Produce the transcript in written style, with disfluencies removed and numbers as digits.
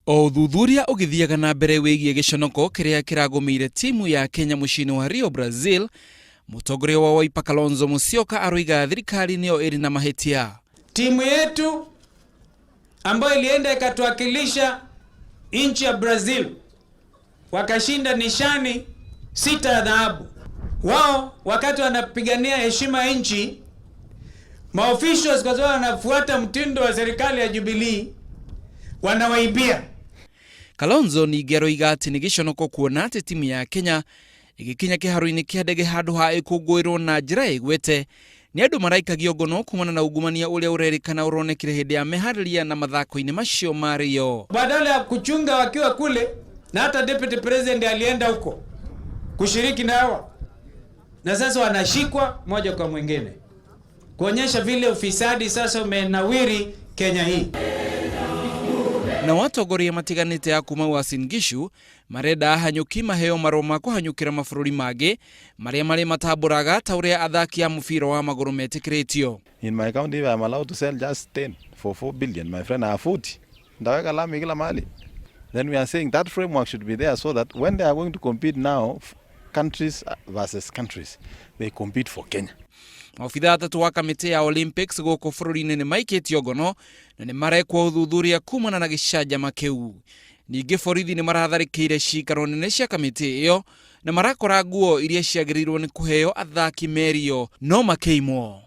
O ũthuthuria ũgĩthiaga na mbere wĩgiĩ gĩconoko kĩrĩa kĩragũmĩire timu ya Kenya mũciĩ-inĩ wa Rio, Brazil, mũtongoria wa Wiper Kalonzo Musyoka aroiga thirikari nĩyo ĩrĩ na mahĩtia. Timu yetu ambayo ilienda ikatuwakilisha nchi ya Brazil wakashinda nishani 6 ya dhahabu. Wao wakati wanapigania heshima ya nchi, maofficials kwa sababu wanafuata mtindo wa serikali ya Jubilee wanawaibia. Kalonzo ningĩ aroiga atĩ nĩ gĩconoko kuona atĩ timu ya Kenya ĩgĩkinya kĩharo-inĩ kĩa ndege handũ ha ĩkũngũĩrwo na njĩra ĩgwete nĩ andũ maraikagio ngono kumana na ungumania ũrĩa ũrerĩkana ũronekire hĩndĩ ya meharĩria na mathako-inĩ macio ma Rio. Badala ya kuchunga wakiwa kule, na hata deputy president alienda huko kushiriki na hawa, na sasa wanashikwa moja kwa mwingine, kuonyesha vile ufisadi sasa umenawiri Kenya hii. Na atongoria matiganĩte a kuma Uasin Gishu marenda ahanyũki maheo marũa ma kũhanyũkĩra mabũrũri mangĩ marĩa marĩ matambũraga ta ũrĩa athaki a mũbira wa magũrũ metĩkĩrĩtio. In my county, if I'm allowed to sell just 10 for 4 billion, my friend, I have 40. Ndaweka lami kila mahali. Then we are saying that framework should be there so that when they are going to compete now, countries versus countries, they compete for Kenya. Maobitha atatũ wa kamĩtĩ ya Olympics gũkũ bũrũri-inĩ nĩ maikĩtio ngono na nĩ marekwo ũthuthuria kumana na gĩcanjama kĩu. Ningĩ borithi nĩ maratharĩkĩire cikaro nene cia kamĩtĩ ĩyo na marakora nguo iria ciagĩrĩirwo nĩ kũheo athaki merio no makĩimwo.